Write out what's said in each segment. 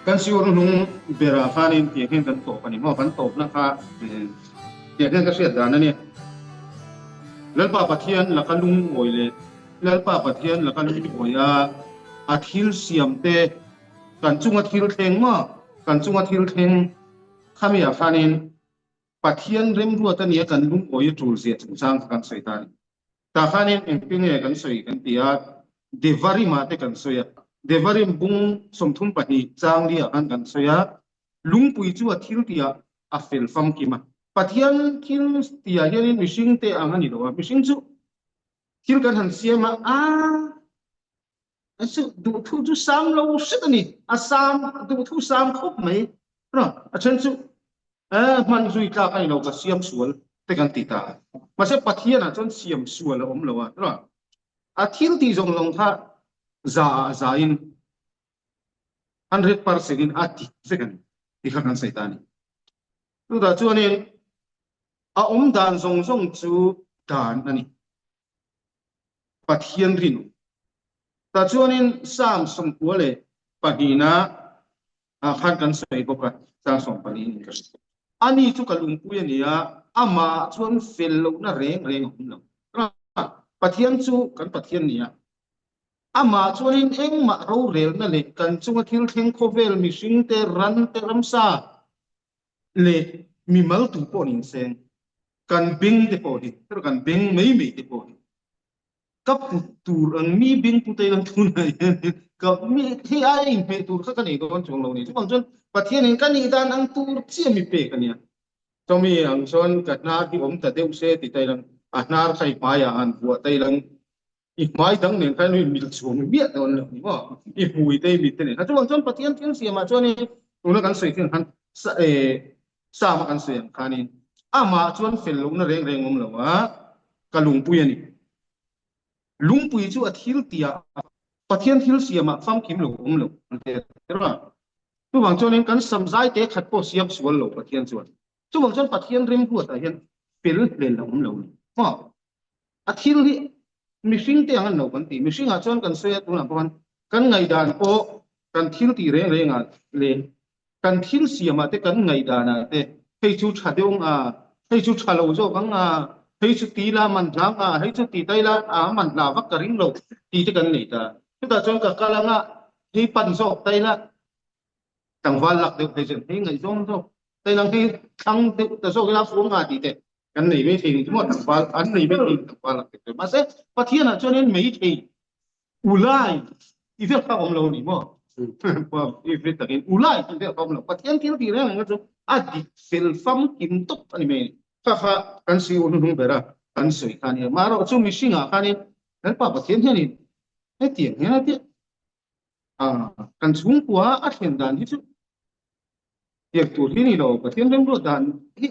Kan siur hnung berah khanin tiang hian kan tawp a ni maw? Kan tawpna kha tiang hian ka hriat dan a ni. Lalpa Pathian laka lungawi leh Lalpa Pathian laka lungawi a, a thil siamte kan chunga thil thleng maw? Kan chunga thil thleng khamiah khanin Pathian remruat a nia kan lungawi a tul zia chungchang kha kan sawi ta a ni. Tah khanin engtin nge kan sawi kan ti a, Devarim ah te kan sawi a, Devarim bung 32 chang li ah khan kan sawi a, lungpui chu a thil tih ah a fel famkim a. Pathian thil tih ah hianin mihring te ang a ni lo a, mihring chu thil kan han siam a, aa chu duhthu chu sam lo hret a ni, a sam duhthu sam khawp mai, a then chu hman zui tlak a ni lo ka siam sual te kan ti ta a, mahse Pathian ah chuan siam sual a awm lo a, a thil tih zawng zawng kha za ah za in 100% in a dik vek a ni tih kha kan sawi ta a ni. Chutah chuanin a awm dan zawng zawng chu dan a ni. Pathian rinawm. Tah chuanin Psalm 92 ah khan kan sawi bawk a, Psalm 14 in ka hria. Ani chu ka lungpui a ni a, amah chuan fel lohna reng reng a awm lo. Pathian chu kan Pathian ni a, amah chuanin engmah rorelna leh kan chunga thil thleng khawvel mihringte, rante, ramsa leh mimal tu pawh niin seng kan beng te pawh hi, kan beng mai mai te pawh hi ka put tur ang mi beng put a ilang tunah hian ka mi hei aia inhmeh tur kha ka nei dawn chuang lo ni. Chuvang chuan Pathianin ka nih dan ang tur chiah mi pek a nia. Chumi ang chuan ka hnar hi awm ta deuh se ti ta ilang a hnar kha i hmaiah han vuah ta ilang i hmai dang nen khan i mil chhuang miah dawn lo ni maw? I hmui te i mit te nen khan. Chuvang chuan Pathian thil siamah chuanin tuna kan sawi thil khan Psalm a kan sawi ang khanin amah chuan fel lohna reng reng awm lo a, ka lungpui a ni. Lungpui chu a thil tihah Pathian thil siamah famkim lo awm lo an ti a. Chuvang chuanin kan sam zai te khat pawh siam sual lo Pathian chuan. Chuvang chuan Pathian remruatah hian fel hlel a awm lo a ni. Maw? A thil hi mihring te ang an lo kan ti. Mihringah chuan kan sawi a tunah pawh khan kan ngaihdan pawh kan thil tih reng rengah leh kan thil siamah te kan ngaihdanah te hei chu tha deuh ang a, hei chu tha lo zawk ang a, hei chu ti la man hla ang a, hei chu ti tai la a man hla vak ka ring lo tih te kan nei ta. Chutah chuan ka kal ang a, hei pan zawk tai la tlangval lak deuh phei chuan hei ngaihzawng zawk tai lang hei thlang deuh ta zawk ila fuang nga tih te kan nei mai thei ni maw tlangval an nei mai thei tlangval lak deuh mahse Pathianah chuanin mai thei ulai tih vel kha awm lo ni maw i takin ulai tih vel kha awm lo Pathian thil tih reng reng chu a dik fel famkim tawp a ni mai kha kha kan siu hnuhnung bera kan sawi kha nia marawh chu mihringah khanin Lalpa Pathian hianin hetiang hian a tia kan chhungkua a thlen dan hi chu tiang tur hi ni lo Pathian remruat dan hi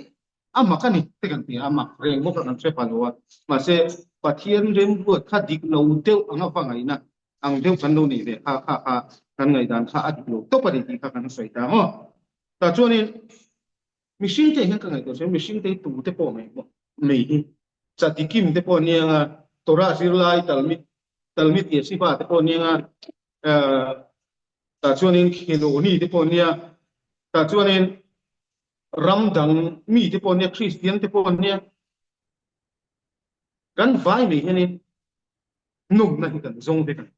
a mak a ni te kan ti a mak reng bawk a kan hre pha lo a mahse Pathian remruat kha dik lo deuh anga va ngaihna ang deuh kan lo nei ve kha kha kha kan ngaihdan kha a dik lo tawp a ni tih kha kan sawi ta maw tah chuanin mihring te hian ka ngaihtuah chuan mihring te hi tu te pawh mai mai hi chatikim te pawh nia nga Torah zirlai talmit Talmid Yeshiva te pawh nia nga tah chuanin Khiloni te pawh nia tah chuanin ram dang mi te pawh nia Kristian te pawh nia kan vai mai hianin nawmna hi kan zawng vek a ni.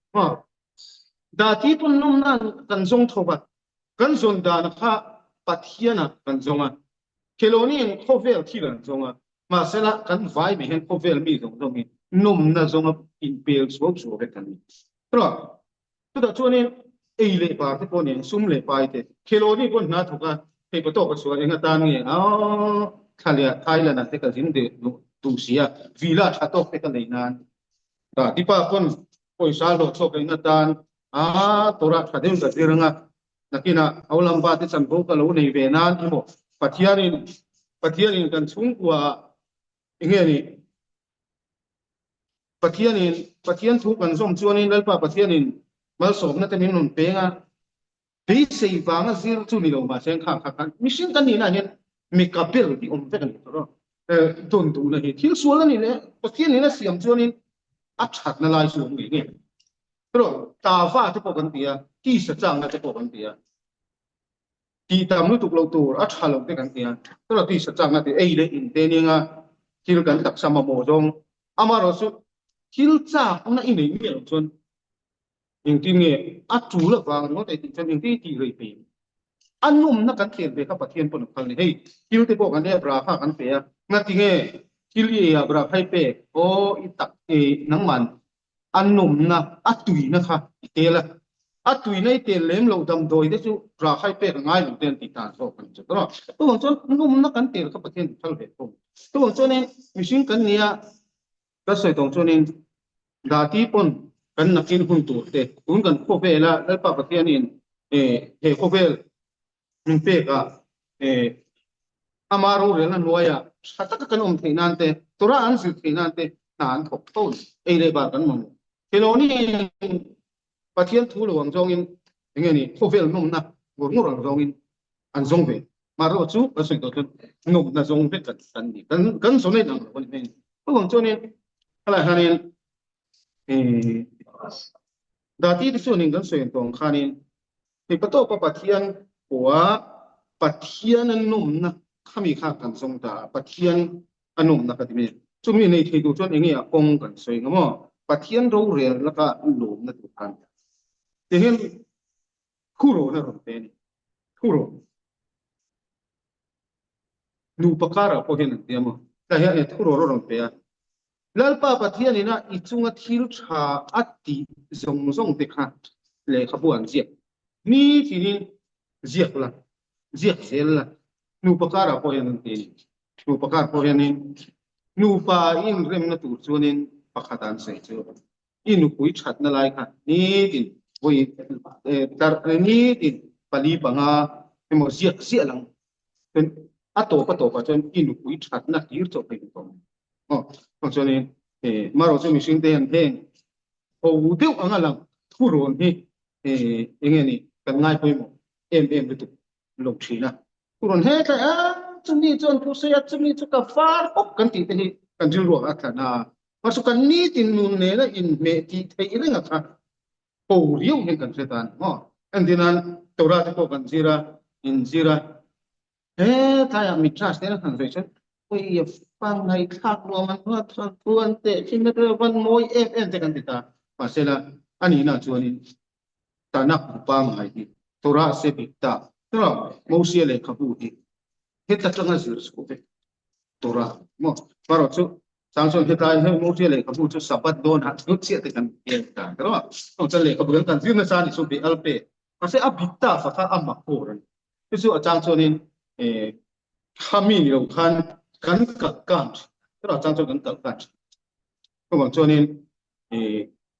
Dati pawn nawmna kan zawng tho a, kan zawn dan kha Pathianah kan zawng a, Khiloniin khawvel thil an zawng a, mahsela kan vai mai hian khawvel mi zawng zawng hi nawmna zawnga inpel suau suau vek kan ni. Chutah chuanin ei leh bar te pawh nen sum leh pai te Khiloni pawn hna thawk a, hei pa tawk a chhuah eng atan nge aw thla leh Thailand ah te ka zin deh duh si a, villa tha tawk te ka nei nan ta tipa pawn pawisa hlawh chhuak eng atan a Torah tha deuh ka zir anga nakinah Haulamba te chanvo ka lo nei ve nan emaw Pathianin Pathianin kan chhungkua ah enge ni Pathianin Pathian thu kan zawm chuanin Lalpa Pathianin malsawmna te min rawn peng a, beisei vanga zir chu ni lo mahse kha kha khan mihring kan nihna hian mi ka ber hi awm vek a ni tawh a, dawn duhna hi thil sual a nih leh Pathianin a siam chuanin a thatna lai chu awm ngei ngei. Tawh tava te pawh kan ti a, tisa changna te pawh kan ti a. Tih tam lutuk lo tur a tha lo te kan ti a, chula tisa chakna tih ei leh in te nia thil kan taksa mamawh zawng amaherawhchu thil chakna i nei miah loh chuan engtin nge a tul avang ringawt ei tih chuan engtin i tih rei thei ang? A nawmna kan thlen ve kha Pathian pawn a phal ni. Hei thil te pawh kan ei a bra kha kan pe a, ngati nge thil i ei ah bra kha i pek? Aw i tak e nangman a nawmna, a tuina kha i tel a, a tuina i tel lem loh damdawi te chu rahai pek a ngai lo te an tih tan zawk a ni chu tawh. Chuvang chuan nawmna kan tel kha Pathian in phal ve thung. Chuvang chuanin mihring kan nia ka sawi tawng chuanin Dati pawn kan nakin hun tur te tun kan khawvela Lalpa Pathianin he khawvel min pek a, ama rorelna hnuaiah tha taka kan awm theih nan te, Torah an zir theih nan te hna an thawk tho a ni. Ei leh bar kan mamawh. Helawni Pathian thu lo ang zawngin eng nge ni khawvel nawmna ngawr ngawr ang zawngin an zawng ve. Mahrawh chu kan sawi tawh chuan nawmna zawng vek kan kan ni. Kan kan zawn ain ang lo a ni mai a ni. Chuvang chuanin helaiah hianin Dati te chuanin kan sawi ang tawh ang khanin Mipa tawpa Pathian pawha Pathian a nawmna khami kha kan zawng ta a, Pathian a nawmna ka ti mai a. Chumi nei thei tur chuan enge a kawng kan sawi ang maw? Pathian rorel laka lawmna tur khan tihian thurawn a rawn pe a ni. Thurawn. Nupa karah pawh hian an ti a maw? Tlai hian thurawn a rawn pe a. Lalpa Pathianin a i chunga thil tha a tih zawng zawng te kha lehkhabu an ziak ni tinin ziak la, ziak zel la. Nupa karah pawh hian an ti a ni. Nupa kar pawh hianin nupa inremna tur chuanin pakhat an sawi chu i nupui thatna lai kha nitin vawi nitin pali panga emaw ziak ziah lang chuan a tawp a tawpah chuan i nupui thatna hlir chawp phei duh tawh mai. Aw aw chuanin marawh chu mihring te hian heng ho deuh anga lang thurawn hi eng nge ni kan ngai pawimawh em em lutuk lo thin a. Thurawn he tlai a chumi chuan thu sawi a chumi chu ka far bawk kan tih te hi kan rilruah a tlan a. Mahse kan nitin nun nena inhmeh tih theih reng a kha ho riau hian kan hre ta a ni maw. Entirnan Torah te pawh kan zir a, inzir a. He tlaiah midrash te an han sawi chuan ui a fa ngaihthlak nuam an hmuh a thlan thu an teh thin na te van mawi em em te kan ti ta. Mahsela a nihna chuanin Tanakh bu pangngai hi Torah se bik ta Torah Mosia lehkhabu hi heta tanga zir chhuah vek Torah maw marawh chu chang chuan hetlai hei Mosia lehkhabu chu Sabbath dawn ah thil chiah te kan en ta emaw chuan lehkhabu kan kan zir nasa a ni chu be al pe mahse a bik ta fa kha a mak tur a ni. Chu chu a chang chuanin khami ni lo khan kan kalh kan thin chutah chang chuan kan kalh kan thin chuvang chuanin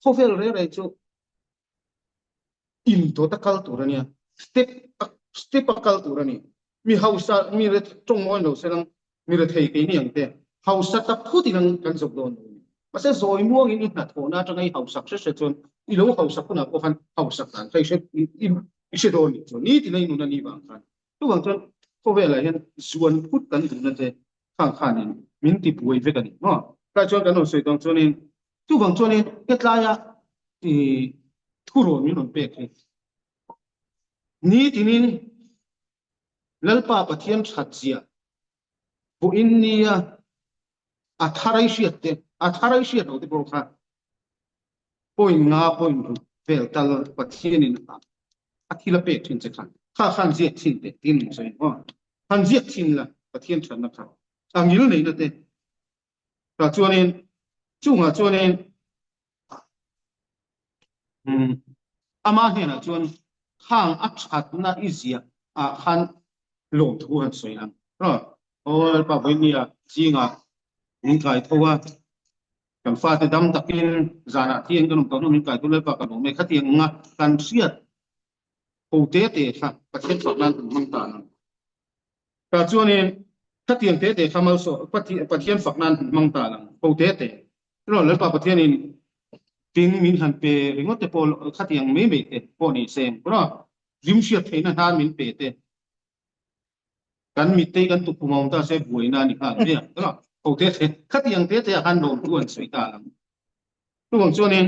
khawvel reng reng chu indawt a kal tur a nia step step a kal tur a ni mi hausa mi tawng mawi lo se lang Mi rethei keini ang te, hausa tak phut in ang kan zawk dawn lo a ni. Mahse zawi muangin i hnathawhna atanga i hausak hre hre chuan i lo hausak hunah pawh khan hausak dan kha i hre i hre dawn nih chuan nitin a i nun a nih vang khan chuvang chuan khawvelah hian zuan phut kan duhna te khang khanin min ti buai vek a ni maw. Tlai chuan kan rawn sawi tawng chuanin chuvang chuanin hetlaia i thurawn min rawn pek hi nitinin Lalpa Pathian that zia pawhin nia a thar ai hriat te, a thar ai hriat lo te pawh kha point nga point ruk vel tal Pathianin a thil a pek thin che khan kha khan ziak thin teh tin min sawi maw? Han ziak thin la Pathian thatna kha a ngil neihna te tah chuanin chungah chuanin Ama hnenah chuan khang a thatna i ziah ah khan lawmthu han sawi ang. Aw Lalpa Vawinia zingah min kai tho a, kan fate dam takin zanah thian kan awm tawh hnu min kai tho Lalpa kan awm e khatiang anga kan hriat ho te te kha Pathian fak nan kan hmang ta ang. Tah chuanin khatiang te te kha malsawh Pathian fak nan han hmang ta lang ho te te. Chuan Lalpa Pathianin tin min han pe ringawt te pawh khatiang mai mai te pawh ni se ang rim hriat theihna hnar min pe te kan mittei kan tukkhum a awm ta se buaina a ni nghal mai ang tawh ho te te khatiang te te ah khan lawmtu an sawi ta lang. Chuvang chuanin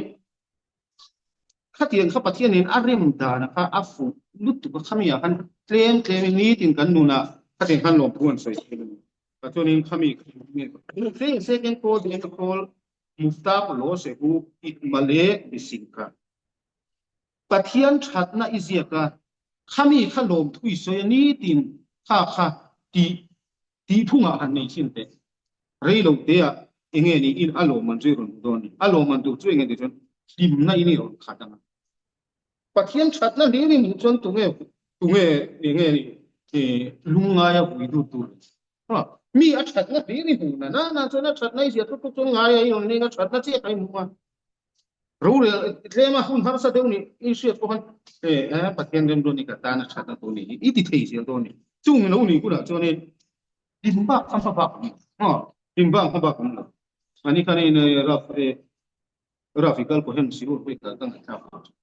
Khatiang kha Pathianin a rem dan kha a fuh lutuk a, khami ah khan Tlem tlemin nitin kan nunah khatiang khan lawmthu an sawi thin a ni. Tah chuanin khami Second call ding a call Muftak law se hu itmale misingka. Pathian thatna i ziak a, khami kha lawmthu i sawi a nitin kha kha tih tih phungah han nei thin teh. Rei lo te ah enge ni in a lawmman chu i rawn hmu dawn ni. A lawmman tur chu enge tih chuan hlimna in i rawn khat ang a. Pathian thatna hlir i hmuh chuan tunge tunge enge ni lungngaia vui dut tur mi a thatna hlir i hmuh na na na chuan a thatna i zia tluk tluk chuan ngaia i rawn ning a thatna chiah kha i hmu a. Rorel tlema hun harsa deuh nih i hriat pawh khan e Pathian remruat hi ka tan a thatna tur nih hi i ti thei zel dawn ni. Chung lo nih hunah chuanin hlim bak kha hma bak awm lo. Hlim bak hma bak awm lo. Ani khan in Raf Rafi kal pawh hian siur pawh i kal ka ngaihthlak lo chu.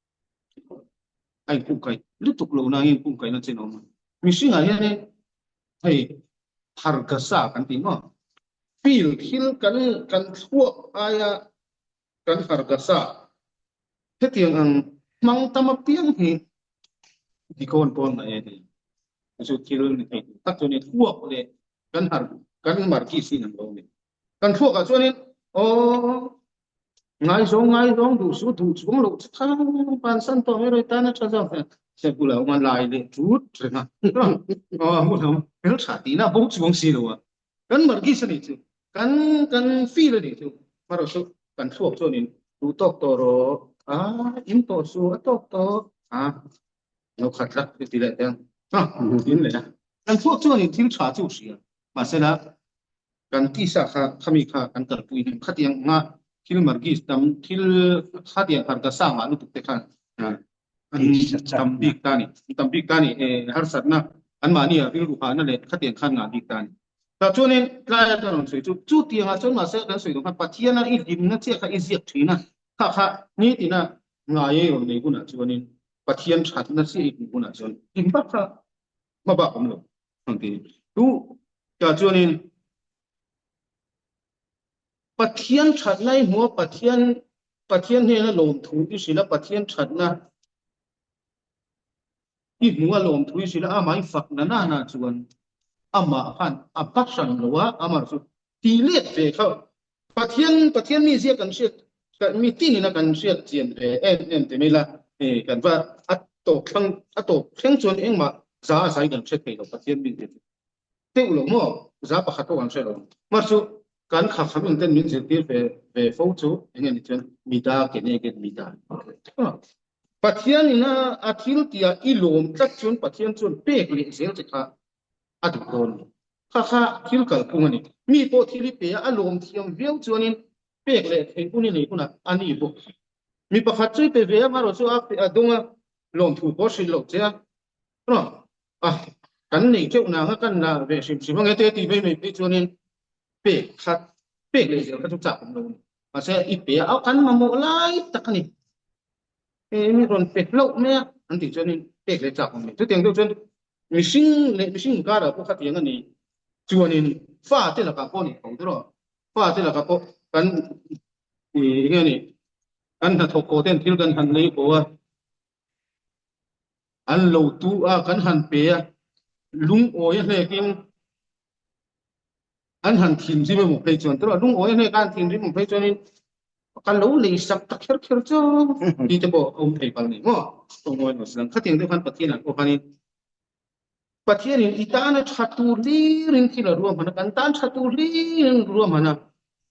A inkungkaih lutuk lo nangin inkungkaihna chin a awm a. Mihringah hianin hei hargasa kan ti maw? Feel thil kan kan thluak aia kan hargasa hetiang ang hmang tam apiang hi dikawn pawn a e ni. Chu thil ni thei tur tak chu a ni. Thluak leh kan har kan marki sin ang lo a ni. Kan thluakah chuanin aw ngaizawng ngaizawng duh su duh chuang loh chu thang bansan tawh mai rawih tan a tha zawk se bula awm a lai leh tut reng a aw hmun awm hmel tha tihna bo chuang si lo a kan markis a nih chu kan kan feel a nih chu marawh chu kan thluak chuanin duh tawk tawh rawh a in tawh su a tawk tawh a lo khat la ti leh teng a in leh a kan thluak chuanin thil tha chu hria mahsela Kan tisa kha khami kha kan kalpui hnem khatiang anga thil margis tam thil khatiang hargasa ngah lutuk te khan an tam bik ta ni tam bik ta ni harsatna an mahni ah rilru hahna leh khatiang khan ngah bik ta ni. Tah chuanin tlai a ka rawn sawi chu chutiang ah chuan mahse kan sawi duh khan Pathian a i hlimna chiah kha i ziak thin a kha kha nitina ngai ei rawn nei hunah chuanin Pathian thatna chiah i hmuh hunah chuan hlim vak kha hma bak awm lo. Ang ti. Tu tah chuanin Pathian thatna i hmu a, Pathian Pathian hnena lawmthu i hrilh a, Pathian thatna i hmu a lawmthu i hrilh a, amah i fak na na na chuan amah khan a va hran lo a, amah chu tih let ve kha Pathian Pathian mi zia kan hriat mi tin ina kan hriat chian ve em em ti mai la e kan va a tawp thlang a tawp thleng chuan engmah za a zai kan hre thei lo Pathian mi zia chu teuh lo maw za pakhat pawh kan hre lo mah chu kan kha kham in ten min zirtir ve ve fo chu enge ni chuan mida ke ne ke mida Pathian ina a thil tia i lawm tlat chuan Pathian chuan pek leh zel che kha a duh dawn a ni. Kha kha thil kalphung a ni. Mi pawh thil i pe a, a lawm thiam viau chuanin pek leh theih hun i nei hunah a ni bawk. Mi pakhat chu i pe ve a, amaherawh chu a pe a dawng a, lawmthu pawh a hrilh loh che a. A, kan nei teuh nang a, kan la ve hrim hrim ang e te tih mai mai phei chuanin pek kha pek leh zel kha chu chak awm lo a ni. Mahse i pe a, kan mamawh lai tak a ni. Eng rawn pe hlauh mai a, an tih chuanin pek leh chak awm lo. Chutiang deuh chuan mihring leh mihring inkarah pawh khatiang a ni. Chuanin fate lakah pawh a ni tho tiraw? Fate lakah pawh kan eng nge ni kan hnathawk haw ten thil kan han lei haw a, an lo tu a, kan han pe a, lungawi a hnekin an han thinrim emaw phei chuan tiraw lungawi a hneka an thinrim emaw phei chuanin ka lo lei sak ta kher kher chu tih te pawh a awm thei palh ni maw tawngawin emaw silang khatiang deuh khan Pathian an pawh khanin Pathianin i tana tha tur hlirin thil a ruahman a kan tan tha tur hlirin ruahman a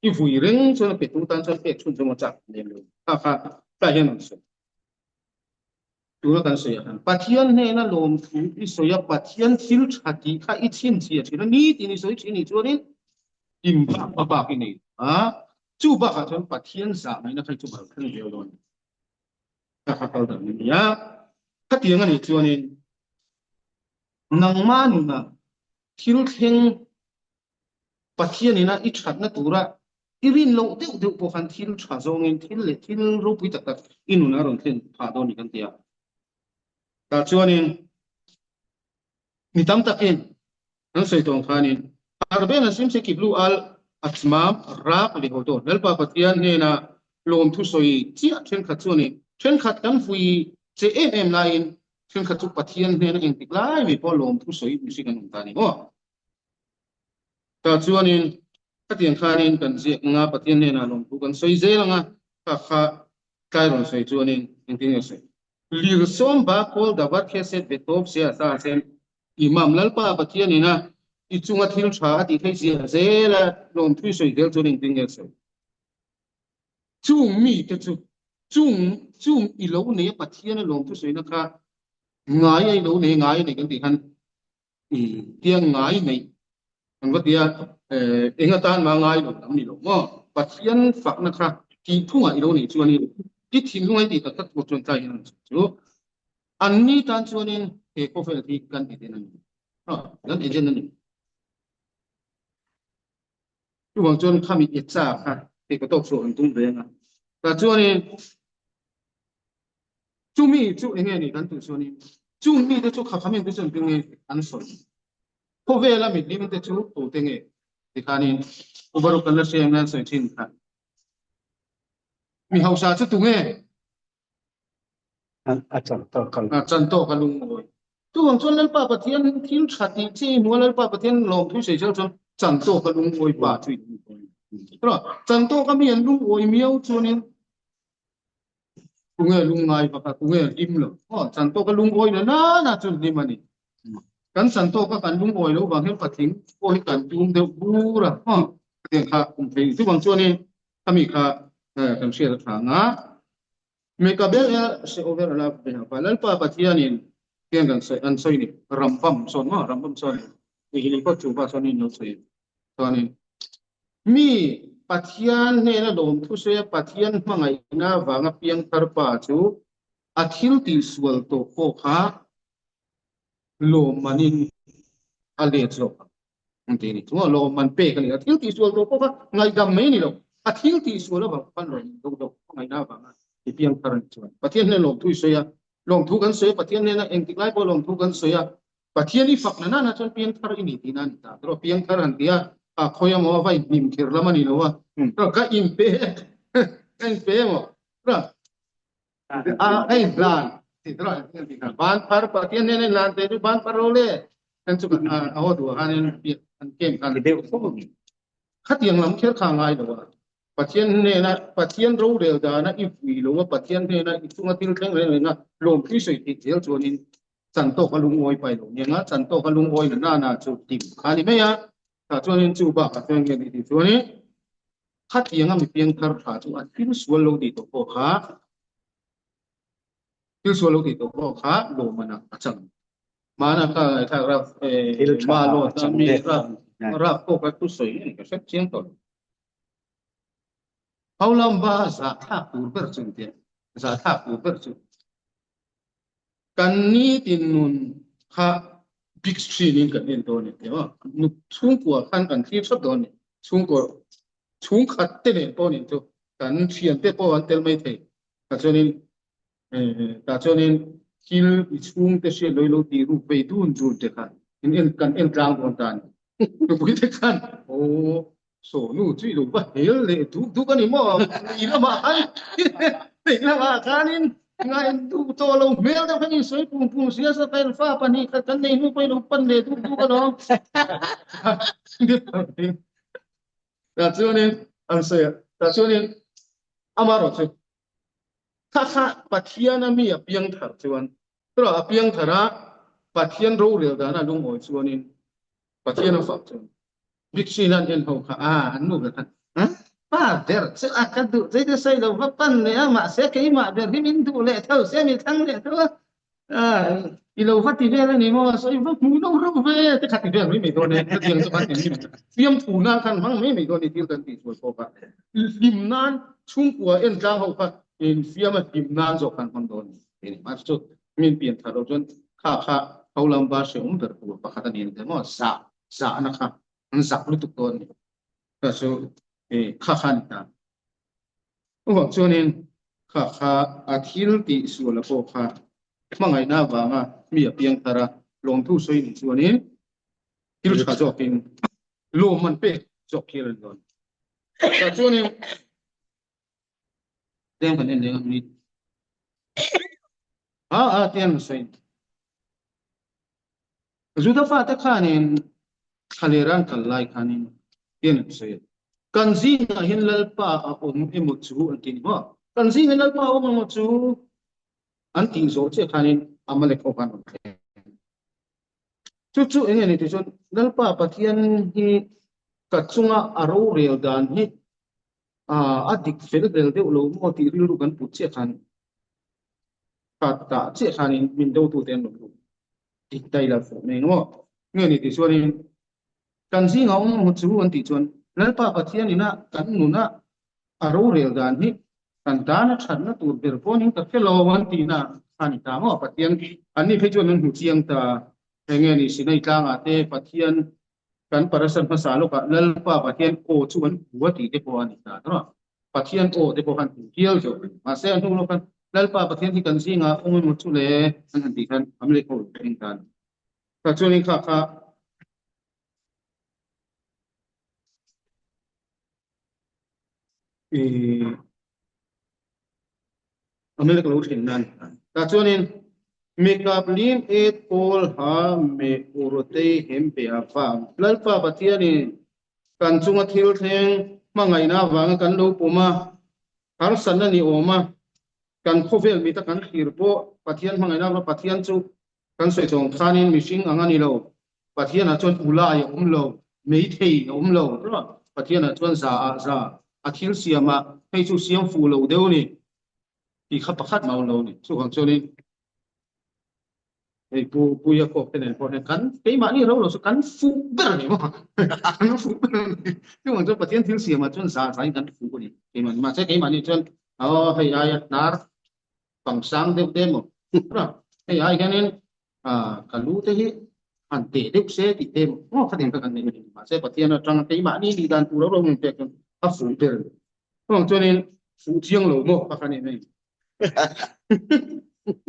i vui reng chuan a petu tan chuan pek chhun chu maw chak lem lo kha kha tlai hian an sawi Tuna kan sawi ah khan Pathian hnena lawmthu i sawi a, Pathian thil tha tih kha i chhinchhiah thin a, nitin i sawi thin nih chuanin hlim bak a bak i nei a, chu bakah chuan Pathian zah ngaihna kha i chu bal thleng zel dawn a ni. Ka kha kal dan a ni a, khatiang a nih chuanin nangmah nunah thil thleng Pathian ina i thatna tura i rin loh deuh deuh pawh khan thil tha zawngin thil leh thil ropui tak tak i nun a rawn thlen phah dawn ni kan ti a. Tah chuanin mi tam takin an sawi tawng khanin Harben a sim se kiblu al atzmam rak leh haw dawn. Lalpa Pathian hnena lawmthu sawi chiah thenkhat chuanin thenkhat kan vui che em em laiin. Thenkhat chu Pathian hnena engtik lai mai pawh lawmthu sawi mihring an awm ta a ni maw? Tah chuanin khatiang khanin kan ziak anga Pathian hnenah lawmthu kan sawi zel anga kha kha tlai rawn sawi chuanin engtin nge sawi? Lirsawm ba kawl davar kheset ve tawp se a sa sen Imam Lalpa Pathian ina i chunga thil tha a tih theih zia zel a lawmthu i sawi zel chuan engtin nge sawi? Chung mite chu chung chung i lo nei a Pathian a lawmthu sawina kha ngai a i lo nei ngai a nei kan tih khan i tiang ngai nei an va ti a eng atan mah ngai lo lam ni lo maw Pathian fakna kha tih phungah i lo nei chuanin i thinlung a i tih tak tak tur chuan tlai hian an sawi chu anni tan chuanin he khawvel hi kan eden a ni kan eden a ni. Chuvang chuan khami etsa kha hei ka tawk chhuah an tum ve ang a. Tah chuanin chumi chu eng nge ni kan tih chuanin chung mite chu kha khamin te chu engtin nge an sawi? Khawvela mihlim te chu tute nge? Tikhanin Pu Baruch kan la hria em nan sawi thin kha. Mi hausa chu tunge? A chan tawk a A chan tawk a lungawi. Chuvang chuan Lalpa Pathian thil tha tih chi hnuai Lalpa Pathian lawmthu sawi zel chuan chan tawk a lungawi pa chu i lungawi. Chan tawk a mi an lungawi miau chuanin tunge lungngai vak a, tunge hlim lo. Aw chan tawk a lungawi na na na chu hlim a ni. Kan chan tawk a kan lungawi lo vang hian patling pawh hi kan tum deuh bur a. Aw hetiang kha awm thei. Chuvang chuanin khami kha kan hriat a tha ang a. Mekabel el se over ala behapa Lalpa Pathianin tiang kan sawi an sawi ni Rambam sawn maw Rambam sawn ni hi pawh chu pa sawn in lo sawi chuanin mi Pathian hnena lawmthu sawi a Pathian hmangaihna vanga piangthar pa chu a thil tihsual tawh pawh kha lawmmanin a let zawk ang. An ti a ni. Chu a lawmman pek a ni. A thil tihsual tawh pawh kha ngaihdam mai a ni lo. A thil tihsual avang khan rawn do do hmangaihna avanga i piang thar a ni chuan. Pathian hnena lawmthu i sawi a, lawmthu kan sawi a, Pathian hnena engtik lai pawh lawmthu kan sawi a, Pathian i fak na nana chuan piang thar i ni tihna a ni ta. Erawh piang thar han ti a, a khawi emaw a va inhnim kher lam a ni lo a, ka inpe ka inpe emaw. A hei hlan ti tawh a ban phar Pathian hnena hlan te chu ban phar ro le kan chu a haw duh ah khanin an camp khan deuh fo khatiang lam kher kha ngai lo a Pathian hnena Pathian rorel dana i vui lo a Pathian hnena i chunga thil thleng reng reng a lawmthui sawi theih zel chuanin chan tawk a lungawi pai lo nia nga chan tawk a lungawi na nana chu tim kha ni mai a tah chuanin chu bakah chuan nge ni tih chuanin Khatianga mi piangthar tha chu a thil sual lo tih tawh pawh kha thil sual lo tih tawh pawh kha lawmman ah a chang. Hmana kha thlak rap ma lawt a mi rap rap pawh kha thu sawi nge ka hre chiang tawh lo. Haulam ba zahthlak tur ber chu engtia zahthlak tur ber chu Kan nitin nun kha big screen in kan en dawn a ni tih maw? Nu chhungkua khan kan thlir thap dawn a ni. Chhungkaw chhungkhat te nen pawh nih chu kan thian te pawh an tel mai thei. Tah chuanin tah chuanin thil i chhungte hriat lo i lo tih ruk vei dun dun te kha in en kan en tlang dawn ta a ni. Nupui te khan aw Saw nu chu i lo va hel leh duk duk a ni maw? I lamah khan i lamah khanin ngai duh tawh lo hmel deuh khan i sawi pung pung sia sa ka fa pahnih khat kan nei hnu pawh i lo pan leh duk duk alawm. Tah chuanin an sawi a, tah chuanin amaherawhchu kha kha Pathiana mi a piang thar chuan Tura a piang thar a, Pathian rorel dana lungawi chuanin Pathian a fak chuan Biksin an en ho kha a an nu ber khan pa ber chu a ka duh zei te sawi lo va pan leh a mahse keimah ber hi min duh leh tho se mi thlang leh tho a i lo va ti vel a ni maw sawi va hmuh lo reuh ve te kha ti vel mai mai dawn e chutiang chu khan ti mai mai fiamthu nan khan hmang mai mai dawn ni thil kan tih sual pawh kha hlim nan chhungkua en tlang ho kha infiam a hlim nan zawk khan hmang dawn ni. Mahse chu min pian thar lo chuan kha kha ho lam va hreawm ber tur pakhat a ni ang te maw zah zahna kha an zak lutuk dawn a ni. Kha chu kha kha a ni ta. Chuvang chuanin kha kha a thil tih suala pawh kha hmangaihna avanga mi a piang thar a, lawmthu sawi nih chuanin thil tha zawkin lawmman pek zawk hial a ni dawn. Tah chuanin Tiang kan en leh ang ni. A a tiang sawi. Juda fate khanin thlaler an kal lai khanin hian an sawi a, Kan zingah hian Lalpa a awm emaw chu an ti ni maw? Kan zingah Lalpa a awm emaw chu an tih zawh chiah khanin Amalek ho khan rawn thleng. Chu chu eng nge ni tih chuan Lalpa Pathian hi ka chunga a rorel dan hi a dik fel vel deuh lo maw tih rilru kan put chiah khan ka tah chiah khanin min dotute an rawn lut dik daih lo fuh mai maw? Nge ni tih chuanin kan zingah awm emaw chu an tih chuan Lalpa Pathian ina kan nuna a rorel dan hi kan tan a thatna tur ber pawhin ka hre lo an tihna a ni ta maw? Pathian an ni phei chuan an hmu chiang ta enge ni Sinai tlangah te Pathian kan parasat hmasa lawkah Lalpa Pathian aw chu an hmu a tih te pawh a ni ta maw? Pathian aw te pawh khan hmu hial zawk a ni. Mahse a hnu lawk khan Lalpa Pathian hi kan zingah awm emaw chu le an han tih khan Amalek ho in thleng ta a ni. Tah chuanin kha kha Amalek lo thlen nan tah chuanin Mikap lim et pawl ha me urotei hem pe a vang Lalpa Pathianin kan chunga thil thleng hmangaihna avanga kan lo pawm a, harsatna ni awm a, kan khawvel mita kan thlir pawh Pathian hmangaihna avanga Pathian chu Kan sawi chawng khanin mihring ang a ni lo, Pathianah chuan ulai a awm lo, meithei a awm lo, Pathianah chuan za ah za, a thil siamah hei chu siam fuh lo deuh a ni tih kha pakhat mah a awm lo a ni. Chuvang chuanin hei Pu Puia Kawk te nen pawh hian kan keimahni ro lo chu kan fuh ber a ni maw? Kan fuh ber a ni. Chuvang chuan Pathian thil siamah chuan za zain kan fuh a ni. Keimahni mahse keimahni chuan aw hei aia hnar pang sang deuh te emaw hei ai hianin ka lu te hi han teh deuh se tih te emaw aw khatiang kha kan nei a ni mahse Pathian atanga keimahni nih dan tur ro min pek chuan a fuh ber a ni chuvang chuanin fuh chiang lo maw kha kha ni mai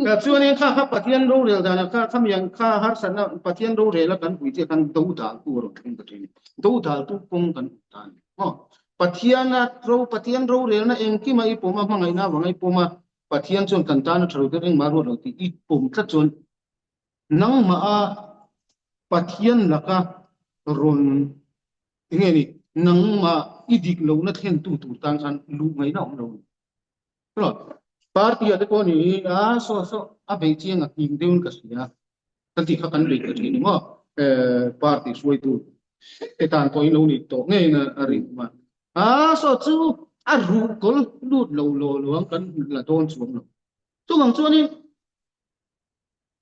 ka chuanin kha kha Pathian rorel danah kha khamiang kha harsatna Pathian rorel a kan pui chiah khan do daltu a rawn thleng ta thin do daltu kawng kan hmu ta a ni maw Pathiana ro Pathian rorelna engkima i pawm a, hmangaihna avanga i pawm a, Pathian chuan kan tana tha lo deuh engmah ruat lo tih i pawm tlat chuan nangmah a Pathian laka rawn enge ni nangmah i dik lohna thlentu tur tan khan luh ngaihna awm lo a ni. Party ah te pawh ni a saw saw a beih chiang a hnim deuhin ka hria. Kan tih kha kan lei ta thin emaw party hruaitu te tan pawhin lo nih tawh ngeiin a rin awm a. A saw chu a ruh kawl lut lo lo lo ang kan la dawn chuang lo. Chuvang chuanin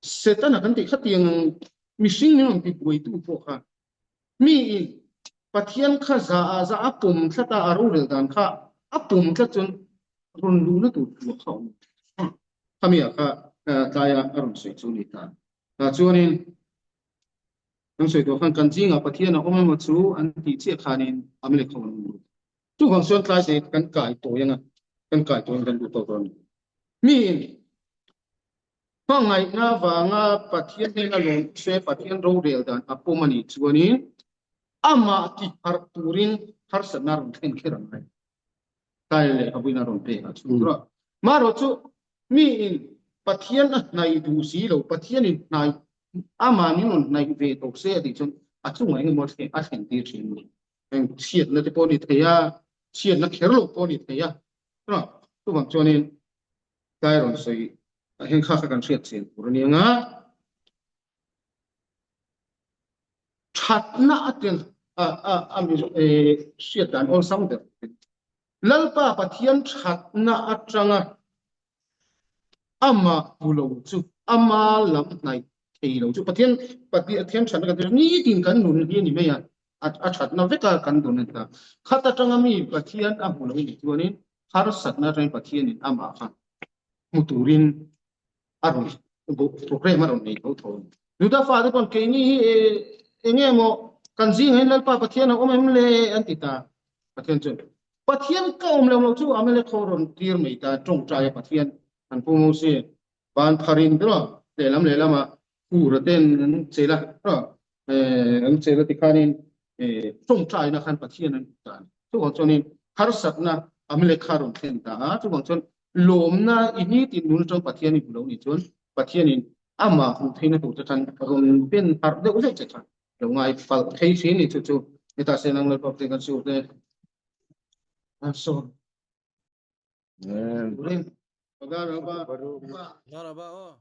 Setana kan tih khatiang ang mihring min rawn tibuaitu pawh kha miin Pathian kha za ah za a pawm tlat a, a rorel dan kha a pawm tlat chuan rawn luhna tur tur kha a awm. Khami ah kha tlaia a rawn sawi chu a ni ta. Tah chuanin kan sawi tawh khan kan zingah Pathian a awm emaw chu an tih chiah khanin Amalek ho an awm lut. Chuvang chuan tlai te kan kai tawi anga kan kai tawi kan duh tawh dawn a ni. Miin hmangaihna vanga Pathian hnena lawm se Pathian rorel dan a pawm a nih chuanin amah ti harh turin harsatna a rawn thlen kher ang mai. Tlai leh a buina rawn pek a chhung rawh. Marawh chu miin Pathian a hnaih duh si lo, Pathianin hnaih amah min rawn hnaih ve tawh se a tih chuan a chungah engemaw a thlen tir thin a ni. Eng chhiatna te pawh a ni thei a, chhiatna kher lo pawh a ni thei a. Chuvang chuanin tlai rawn sawi ah hian kha kha kan hriat chian tur a ni ang a. Thatna a tel a hriat dan awlsam ber. Lalpa Pathian thatna atanga amah hmu lo chu ama lam hnaih thei lo chu Pathian Pathian thatna kan nitin kan nun hi a ni mai a, a thatna veka kan nun a ni ta. Khat atanga mi Pathian a hmu lo a nih chuanin harsatna atangin Pathianin amah kha hmu turin a rawn program a rawn nei tho tho a ni. Juda fate pawn keini hi eng nge maw kan zingah hian Lalpa Pathian a awm em le an ti ta. Pathian chuan Pathian ka awm lo lo chu Amalek ho rawn tir mai ta tawngtai a Pathian an pu Mose ban pharin ber a lehlam lehlamah Hura ten an chel a an chel a tikhanin tawngtaina khan Pathian an hmu ta a ni. Chuvang chuanin harsatna Amalek kha rawn thlen ta a, chuvang chuan lawmna i nitin nun atang Pathian i hmu lo nih chuan Pathianin. Amah hmuh theihna tur te khan rawn pen harh deuh zeuh che khan lo ngai palh thei thin ni chu chu hetah se nang lalpa te kan siu te a sawn Amen. Turin Daraba Daraba aw.